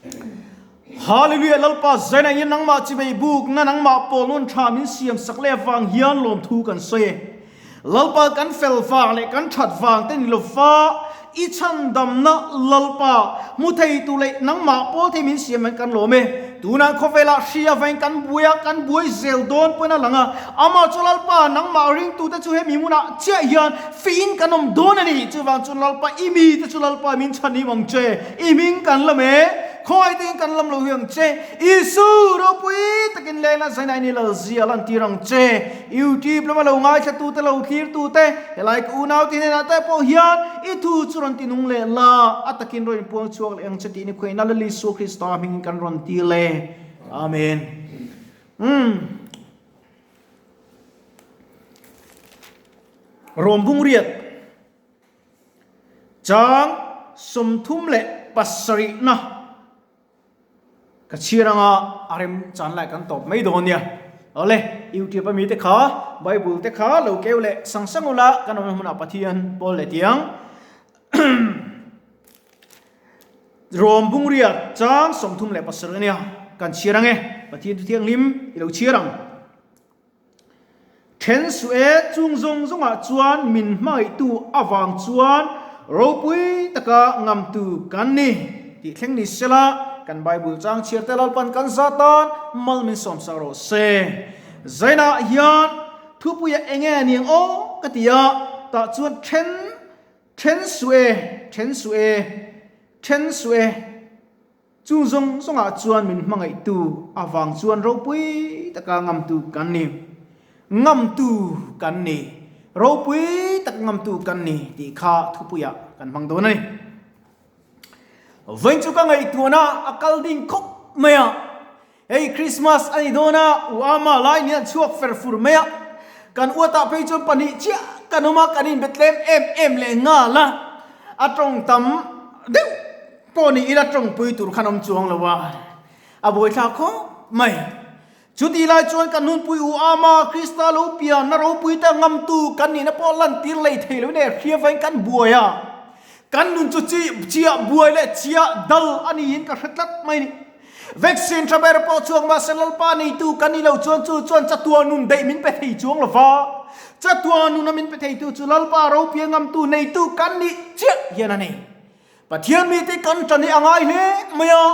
Hallelujah Lalpa zaina in nangmah chivei buk na nangmah pawl nun tha min siam sak le vang hian lawmthu kan sawi e. Lalpa kan fel vang leh kan that vang te ni lova i chhandamna Lalpa hmu thei tu leh nangmah pawl thei min siam an kan lawm e. Tunah khawvelah hria vain kan buai a, kan buai zel dawn pawn a lang a, amah chu Lalpa nangmah ringtute chu hemi hmunah chiah hian fiin kan awm dawn a ni. Chuvang chuan Lalpa i mite chu Lalpa min chhan im ang che, i hming kan lam e, khawngaih takin kan lam lo hi ang che, Isu ropui takin lengna zaina in i lal zia lantir ang che. YouTube lama lo ngaithlatute lo thlirtute, helai ka unaute hnenah te pawh hian i thu chu rawn ti nung leh la, a takin rawn inpuang chhuak leh ang che tih ni khuaina Lal Isua Krista hmingin kan rawn ti le. Amen. Umm. Rawmbung riat chang 37na. Ka chhiar anga a rem chan lai kan tawp mai dawn nia. Awle, YouTube a mi te kha Bible te kha lo keu leh sang sang ula kan awmna hmunah Pathian pawl leh tiang. Rawm bungria chang 37 a nia. Kan chhiar ang e, Pathian thu thianghlim i lo chhiar ang. Then suh e, chung zawng zawngah chuan min hmangaihtu avang chuan ropui taka ngamtu kan ni tih thleng ni sela, kan Bible chang chhiar te Lalpan kan za tan mal min sawmsak rawh se. Zainah hian thupuia enge niang aw ka ti a, tah chuan then then suh e, then suh e, then suh e. Chung zawng zawngah chuan min hmangaihtu avang chuan ropui taka ngamtu kan ni. Ngamtu kan ni. Ropui tak ngamtu kan ni tih kha thupuiah kan hmang dawn a ni. Vawiin chu ka ngaihtuahna a kal ding khawp mai a. Hei Christmas a ni dawn a, u Ama lai nia chhuak fer fur mai a. Kan uatah phei chuan pahnih chiah kan awm a, kan inbe tlem em em leh nghal a. A tawng tam deuh pawh ni ila tawngpui tur khan awm chuang lo a, a buaithlak khawp mai. Chutih lai chuan kan nunpui u Ama Krista lo pianna ropui te ngamtu kan nihna pawh lantir lei thei lo nen hria vain kan buai a. Kan nun chu chi chiah buai leh chiah dal a niin ka hre tlat mai ni. Vaccine tha ber pawh chuang mahse Lalpa neitu kan ni lo chuan chu chuan chatuah nun daih min pe thei chuang lo va. Chatuah nuna min pe theitu chu Lalpa ropia ngamtu neitu kan nih chiah hian a ni. Pathian mite kan tan hi a ngai hle mai a,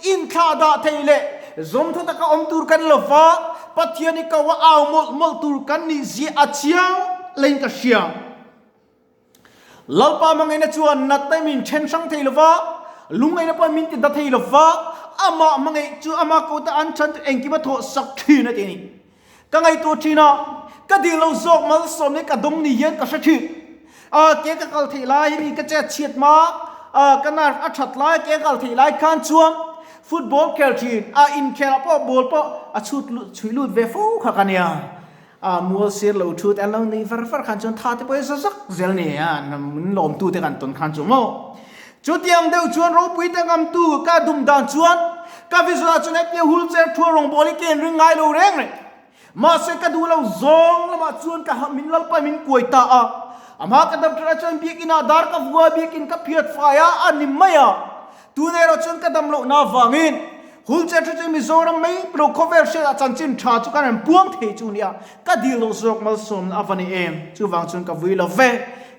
inthlah dah thei leh zawmthaw taka awm tur kan lo va, Pathian i ko a au mawlh mawlh tur kan nih zia a chiang lein ka hria. Lalpa hmangaihna chuan natna min then hrang thei lova, lungngaihna pawh min ti da thei lova, amah hmangaih chu ama kota an chan chu engkim a thawh sak thin a ti a ni. Ka ngaihtuah thin a, ka dil lo zawk malsawm hi ka dawng ni hian ka hre thin. A, ke ka kal theih lai hi mi ka chet chhiat hma, a, ka nerve a that lai, ke ka kal theih lai khan chuan football khel thin, a, inkhelah pawh ball pawh a chhut lut chhuih lut ve fo kha ka nia. A mual sir lo thu te an lo nei var var khan chuan tha te pawh hi za zak zel ni a, min lawmtu te kan tawn khan chu maw. Chutiang deuh chuan ropui te ngamtu ka dum dan chuan ka vision ah chuan hetia wheelchair thua rawngbawl hi ka inring ngai lo reng reng. Mahse ka duh lo zawng lamah chuan ka min lalpa min kuai ta a. Amah ka dam tha chuan biakin ah dar ka vua biakin ka phiat fai a, a ni mai a. Tun erawh chuan ka dam lohna avangin Hulchair thu chu Mizoram mai lo khawvel hriatah chanchin tha chu kan rawn puang thei chu nia, ka dil loh zawk malsawmna a va ni em? Chuvang chuan ka vui lo ve,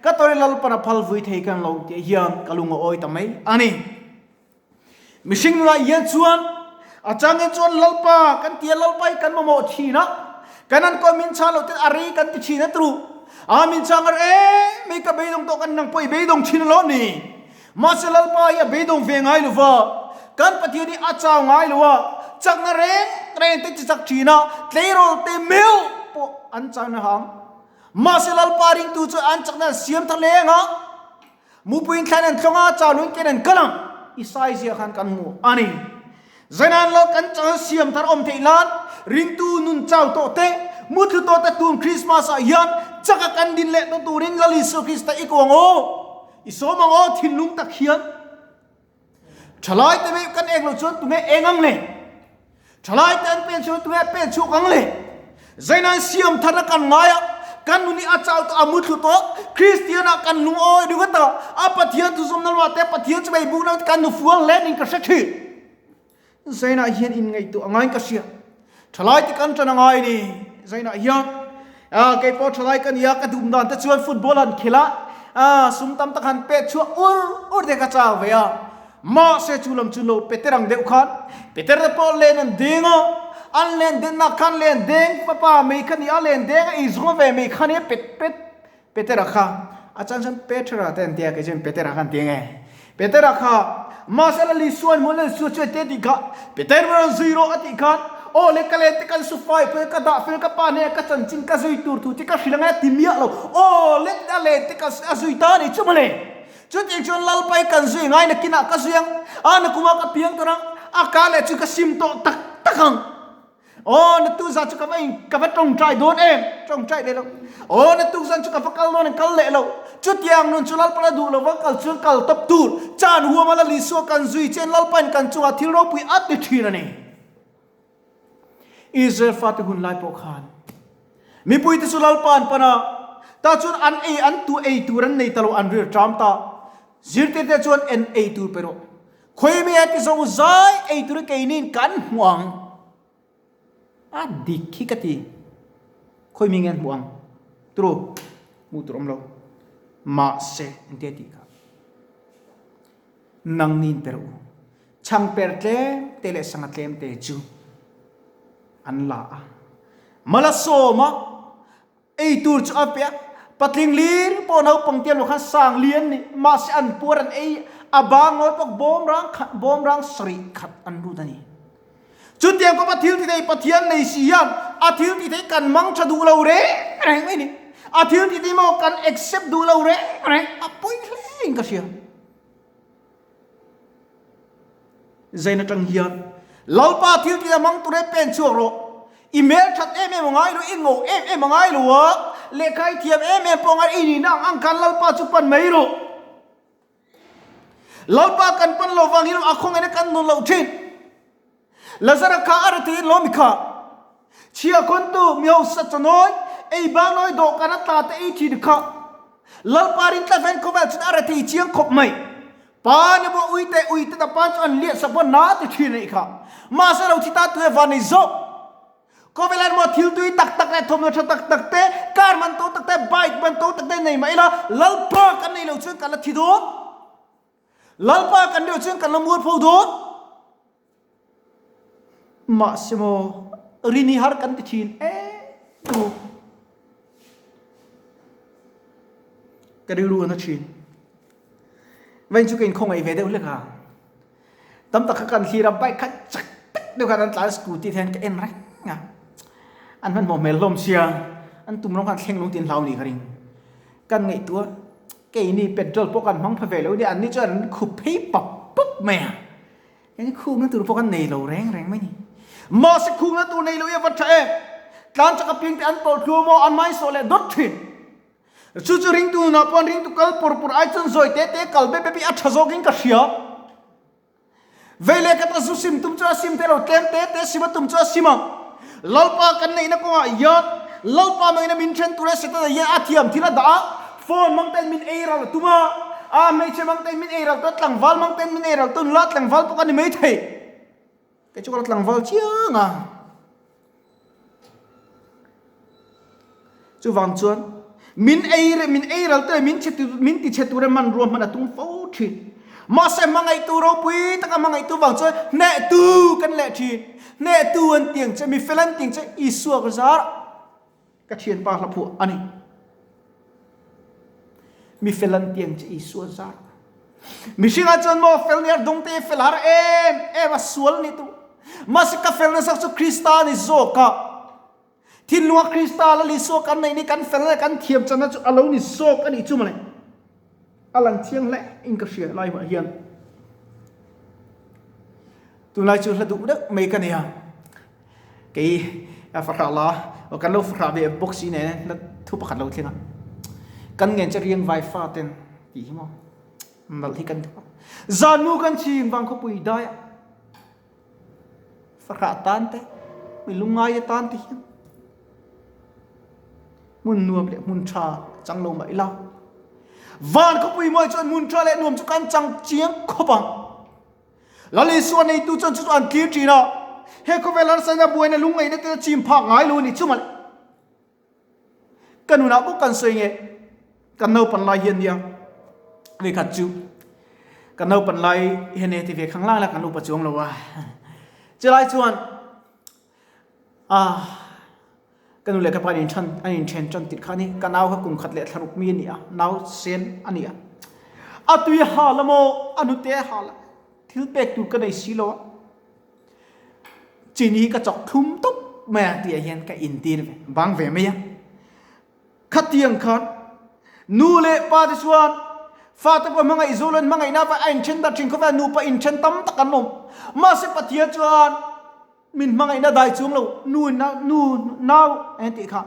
ka tawri Lalpan a phal vui thei kan lo tih hian ka lung a awi ta mai a ni. Mihring nunah hian chuan a changin chuan Lalpa kan ti a, Lalpa hi kan mamawh thin a, kan an kawi min chhan loh ten a rei kan ti thin a tru, a min chhang a rei em mai ka beidawng tawh kan nang pawh i beidawng thin alawm ni? Mahse Lalpa hi a beidawng ve ngai lo va, kan Pathian hi a chau ngai lo a, chakna reng reng te chi chak thin a, tleirawl te meuh pawh an chau na hang. Mahse Lalpa ringtu chu an chakna an siam tha leng a, mupuiin thlain an tlawng a, chau luin ken an kal ang, Isai ziah khan kan hmu a ni. Zainan lo kan chang siam thar awm theih nan ringtu nun chau tawh te, muthlu tawh te tun Krismas ah hian chaka kan din leh tawh turin Lal Isua Krista i ko ang aw. I sawm ang aw thinlung tak hian thalai te meuh kan eng lo chuan tunge eng ang le? Thalai te an pen chuan tunge pen chhuak ang le? Zainan siam thar na kan ngai a, kan nun hi a chau tawh a muthlu tawh, Kristian ah kan lungawi ringawt a, a Pathian thuzawm na lamah te Pathian chu beibuk na kan nufual hle ning ka hre thin. Zainah hian inngaihtuah a ngaiin ka hria. Thalai te kan tan a ngai ni. Zainah hian kei pawh thalai ka nia ka dum dan te chuan football han khel a, sum tam tak han pek chhuah ur ur te ka chak ve a. Mahse chu lam chu lo Peter ang deuh khan Peter te pawh len an deng a, an len dennak khan len deng papa mei kha ni a, len deng a ei zawng ve mei kha nia pet pet Petera kha a chan chuan Petera te an tia kei chuan Petera kha an ti nge Petera kha mahse la Lisuan hmuh la Lisua chuan te tih kha Peter rawn zui rawh a tih khan aw le ka len te kan su fai pawh ka dah fel ka pa hnenah ka chanchin ka zui tur thu che ka hrilh angai a ti miah lo aw le a len te kan a zui ta a ni chu mawle chutiang chuan Lalpai kan zui ngai nakinah ka zui ang a nakumah ka piang tawh ang a ka leh chu ka sim tawh tak tak ang. Aw na tu zan chu ka va in ka va tawngtai dawn em tawngtai leh lo aw na tu zan chu ka va kal dawn em kal leh lo chutiang nun chu Lalpa la duh lo va kal chuan kal tawp tur chan huam a la Isua kan zui chen Lalpa in kan chungah thil ropui a ti thin a ni Israel fate hun lai pawh khan mipui te chu Lalpa an pan a tah chuan an ei an tu ei tur an nei ta lo an rir ṭam ta zirtirte chuan en ei tur pe rawh Khawimi a ti zo zai ei tur keinin kan hmu ang. A dik hi ka ti. Khawimi nge an hmu ang? Turu, hmuh tur awm lo. Mahse, engtia tih kha? Nang nin per u. Chhang per tlem te leh sangha tlem te chu an la a. Malasawma Ei tur chu a pe a, patling lir pawh naupang te lo khan sang lian ni, mahse an puar an ei a bang ngawi bawk bawm rang khat bawm rang sarih khat an lut a ni. Chutiang kawpa thil ti thei Pathian nei si hian a thil ti thei kan mang tha duh lo reng reng mai ni. A thil ti thei maw kan accept duh lo reng reng a pawi hle in ka hria. Zain atang hian Lalpa thil tih a hmang tur e pen chhuak rawh. I hmel that em em a ngai lo, i ngo em em a ngai lo a, lehkha i thiam em em pawh a ngai, i nihna ang ang khan Lalpa chu pan mai rawh. Lalpa kan pan lo vang hi a khawngaihna kan nun loh thin. Lazara kha a rethei in lawmi kha. Chhia khawntu mi hausa chanawi, ei bang nawi dawhkan a tla te ei thin kha. Lalpa rin tlat hian khawvel chuan a rethei chiang khawp mai. Pa ni maw ui te ui te pa chu an liah sak pawn na ti thin anih kha. Mahse lo thi ta tu e van nei zawk. Khawvel hian maw thil tui tak tak leh thawmhnaw tha tak tak te, car man to tak te, bike man to tak te nei mah ila Lalpa kan nei lo chuan kan la thi dawn. Lalpa kan nei lo chuan kan la mualpho dawn. Mahse maw rini har kan ti thin em maw ka rilru a na thin. Vawiin chu ka inkhawngaih ve deuh hlek a, tam tak kha kan thlir a bike kha chak tak deuh khan an tlan scooty te hian ka en reng a, an hmanhmawh hmel hlawm sia, an tum rawng khan thleng lung tin hlau ni ka ring. Kan ngaihtuah keini petrol pawh kan hmang pha ve lo nia an ni chuan an khup phei pap pap mai a. Eng khungna tur pawh kan nei lo reng reng mai ni. Mahse khungna tur nei lo i a va tha em? Tlan chak apiang te an tawlh thlu maw an hmai sawh leh dawt thin. Chu chu ringtu nunah pawh an ringtu kal pur pur ai chuan zawi te te kal bep bep hi a tha zawkin ka hria. Vei leh khat a zu sim tum chu a sim thei lo, tlem te te sim a tum chu a sim ang. Lalpa kan neihna kawngah hian Lalpa mangina min then tur e Setana hian a thiam thil a dah a, phone mang ten min ei ral a tum a, a hmeichhe mang ten min ei ral tawh a, tlangval mang ten min ei ral tawh nula tlangval pawh ka ni mai thei. Kei chu ka la tlangval chiang a. Chuvang chuan min ei re min ei ral te min chhe min ti chhe tur e hmanrua hman a tum fo thin. Mahse hmangaihtu ropui taka hmangaihtu vang chuan hnehtu kan leh thin. Hnehtu an tiang che mi fel an tiang che Isua ka zar ka thianpa hla phuah a ni. Mi fel an tiang che Isua zar. Mihringah chuan maw fel ni har dawng te fel har em em a sual ni tu. Mahse ka fel na sak chu Krista ni zawk a. Thinlunga Krista Lal Isua kan neih ni kan fel leh kan thiam channa chu a lo ni zawk a nih chu mawle. A lang chiang hle in ka hria lai hunah hian. Tunlai chu hla duh deuh mai ka nei a. Kei a fahrah la kan lo fahrah ve bawk si nen hla thu pakhat lo thleng a. Kan ngen che riang vai fa ten tih hi maw nalh hi kan duh a. Zanmu kan chhing vang khawpui dai a. Fahrah tan te, mi lungngai atan te hian hmun nuam leh hmun tha chang lo mah ila. Van khawpui mawi chuan hmun tha leh nuam chu kan chang chiang khawp ang. Lal Isua neitu chuan chu chu an tlir thin a, he khawvel harsatna buaina lungngaihna te chu chim phak ngai lo a ni chu mawle. Ka nunah bawk kan sawi nge, kan naupan lai hian nia, vekhat chu kan naupan lai hian e ti ve khang lang la kan upa chuang lo a. Chulai chuan ah ka nu leh ka pa in than an in then tan tirh kha ni ka nau kha kum khat leh thlaruk mi a ni a, nau sen a ni a. A tui hal a maw a hnute hal a, thil pek tur ka nei si lo a. Chini ka chawk thlum tawp mai a tih ah hian ka intir ve bang ve mai a. Khatiang khan nu leh pa te chuan fate pawh hmangaih zul an hmangaihna avang a inthen dar thin khawp a, nupa inthen tam tak an awm. Mahse Pathian chuan min hmangaihna dai chuang lo, nu in nu nau eng tih kha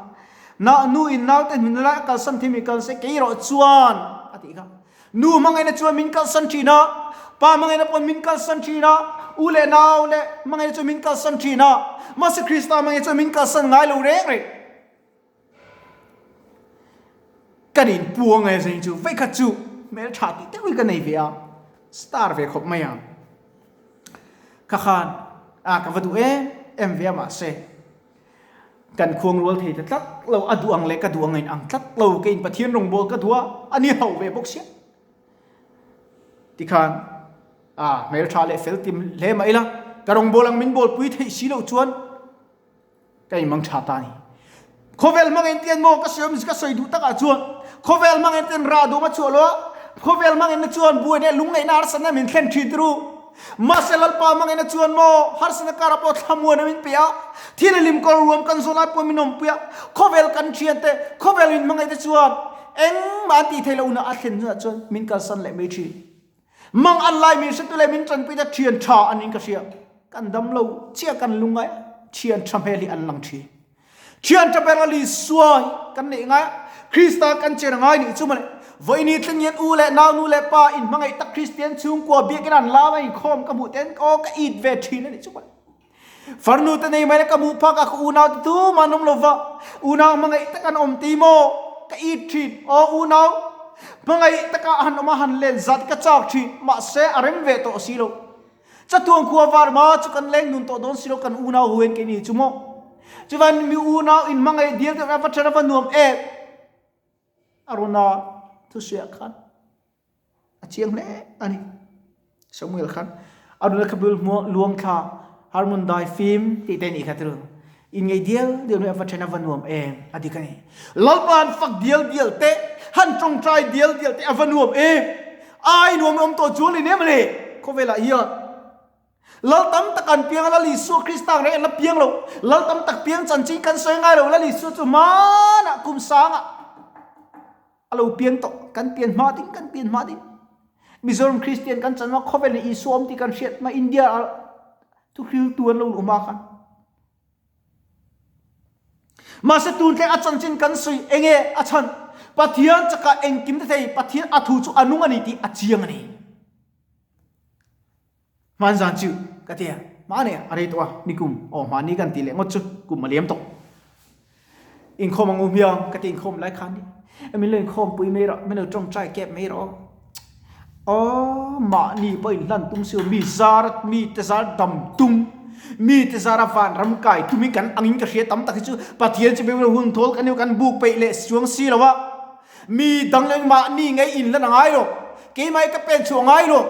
na nu in naute hnuna lai a kalsan thei mi kal se kei erawh chuan a tih kha. Nu hmangaihna chuan min kalsan thin a, pa hmangaihna pawh min kalsan thin a, u leh nau leh hmangaihna chuan min kalsan thin a, mahse Krista hmangaihna chuan min kalsan ngai lo reng reng. Kan inpuang e zeng chu vekhat chu hmeltha tih deuhin ka nei ve a, star ve khawp mai a. Kha khan a ka va duh em em ve a mahse Kan khuang rual thei ta tlat lo, a duh ang leh ka duh ang a inang tlat lo, keiin Pathian rawngbâwl ka duh a, a ni hauh ve bawk sia. Tikhan, a hmelṭha leh fel tim hle mah ila, ka rawngbâwl ang min bâwlpui theih si loh chuan ka inmang ṭha ta a ni. Khawvel hmang entian maw ka sawi awm ka sawi duh takah chuan khawvel hmang entian rah duhma chhuah lo a, khawvel hmang enna chuan buaina lungngaihna harsatna min thlen ṭhin turu. Mahse Lalpa hmangaihna chuan maw harsatna karah pawh thlamuan min pe a, thil hlim kawr ruam kan zawn lai pawh min awmpui a, khawvel kan thiante, khawvel min hmangaihte chuan engmah an tih theih loh hunah a thlen hunah chuan min kalsan leh mai thin. Mang an lai min hretu leh min tanpuite thian tha an in ka hria. Kan dam lo chiah kan lungngai a, thian tha hmel hi an lang thin. Thian tha ber a li suai kan neih ngai a, Krista kan chen a ngai nih chu mawle. Vawiini thleng hian u leh nau, nu leh pa inhmangaih tak Kristian chhungkua biakin an lam a inkhawm ka hmuh ten aw ka it ve thin a nih chu mawle. Farnu te nei mai la ka hmuh phak a ka unau te tumah an awm lo va, unau hmangaih tak an awm ti maw ka it thin, aw unau hmangaih taka han awm a han len zat ka chak thin, mahse a rem ve tawh si lo. Chatuang khua var ma chu kan leng nun tawh dawn si lo kan unau hu hian keini chu maw. Chuvan mi unau in hmangaih dil deuh a va then a va nuam em. A rawn a thusuiah khan a chiang hle a ni. Samuel khan a rawn a khabul luang thla Harmon dai fim tih te nih kha tiru. In ngei dial dial mai a va then a va nuam em a dik a ni. Lalpa han fak dial dial te han tawngtai dial dial te a va nuam em. Ai nuam awm tawh chuan leh nem le khawvelah hian Lal tam tak an piang a Lal Isua Krista ang reng an la piang lo. Lal tam tak piang chanchin kan sawi ngai lo Lal Isua chu hmanah kum sangah a lo piang tawh kan pian hma ding kan pian hma ding. Mizoram Kristian kan chanma khawvel in Isua awm tih kan hriat hma India ah thuhriltu an lo luh hma khan. Mahse tun thleng a chanchin kan sawi enge a chhan? Pathian chakah engkim te thei Pathian a thu chu a nung a ni tih a chiang a ni. Hmanzan chu ka ti a, hmani a rei tawh a, nikum aw hmani kan tih leh ngawt chu kum a liam tawh. Inkhawm ang u hmiang ka ti inkhawm lai khan ni min lo inkhawm pui mai rawh, min lo tawngtai kep mai rawh aw. Aw mahni pawh inhlan tum si lo, mi zar mi te zar dam tum, mi te zara vanram kai tum hi kan angin ka hria tam tak hi chu Pathian chu beuh hun thawl kan kan buk peih leh chuang si lo a, mi dang leh mahni ngei inhlan a ngai lo, keimah hi ka pen chhuah ngai lo,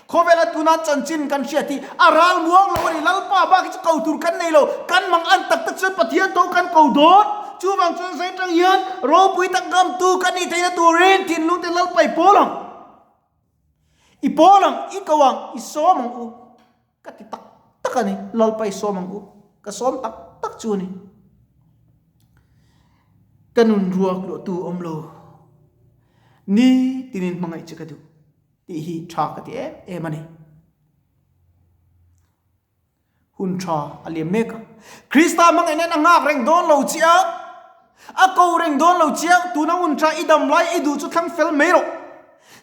khawvela tuna chanchin kan hriat hi a ral muang lo a ni, Lalpa bak hi chu ko tur kan nei lo, kan mang an tak tak chuan Pathian tho kan ko dawn, chuvang chuan zai tang hian ropui tak ngamtu kan nih theihna turin thinlung te Lalpa i pawl ang, i pawl ang, i ko ang, i sawm ang u, ka ti tak tak a ni, Lalpa i sawm ang u, ka sawm tak tak chu a ni. Ka nun ruak luahtu awm lo, ni tinin hmangaih che ka duh. Tih hi tha ka ti em em a ni. Hun tha a liam mek a. Krista hmangaih nen a nghak reng dawn lo che a, a ko reng dawn lo che a, tuna hun tha i dam lai i duh chu thlang fel mai rawh.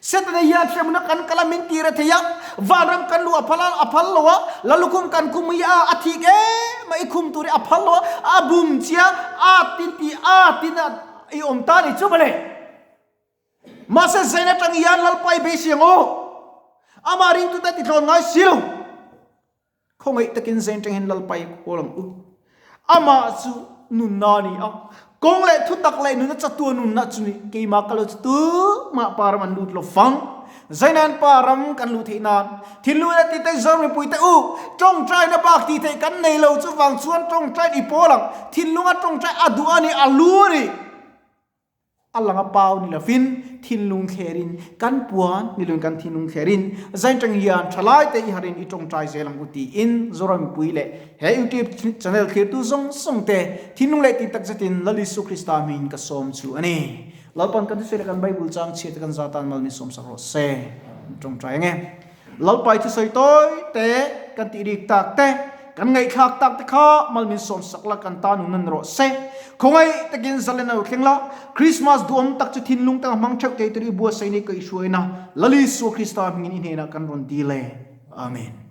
Setana hian hremna kan kal a min tir a thei a, vanram kan luh a phal a, a phal lo a, lalukhum kan khum hi a a thik em a, i khum tur hi a phal lo a, a bum che a, a tin tih a tin a i awm ta ni chu mawle. Mahse zain atang hian Lalpa i beisei ang aw. Amah ringtute ti thlawn ngai si lo. Khawngaih takin zain tang hian Lalpa i kawl ang u. Amah chu nunna a ni a, kawng leh thutak leh nunna chatuah nunna chu ni. Keimah ka lo chu tumah pa ram an lut lo fang. Zainan pa ram kan luh theih nan thinlung in a ti te Zoram mipui te u, tawngtaina bak tih theih kan nei lo chuvang chuan tawngtain i pawl ang. Thinlunga tawngtai a duh a ni, a lu a ni. A lang a pau ni lovin thinlung thlerin kan puan ni lovin kan thinlung thlerin zaintang hian thalai te i harin i tawngtai zel ang u tiin Zoram mipui leh he YouTube channel thlirtu zawng zawng te thinlung leh tih tak zetin Lal Isu Krista hmingin ka sawm chu a ni. Lalpan kan thusawi leh kan Bible chang chhiat te kan za tan mal min sawm sak rawh se. Tawngtai ange. Lalpai thusawi tawi te kan tih rik tak te, kan ngaihthlak tak te kha mal min sawm sak la kan ta nun an rawh se. Khawngaih takin zalen a lo thleng la, Christmas duhawm tak chu thinlung taka hmang theuh thei tur i buatsaih nei ka i hruaina Lal Isua Krista hmingin i hnenah kan rawn dil e. Amen.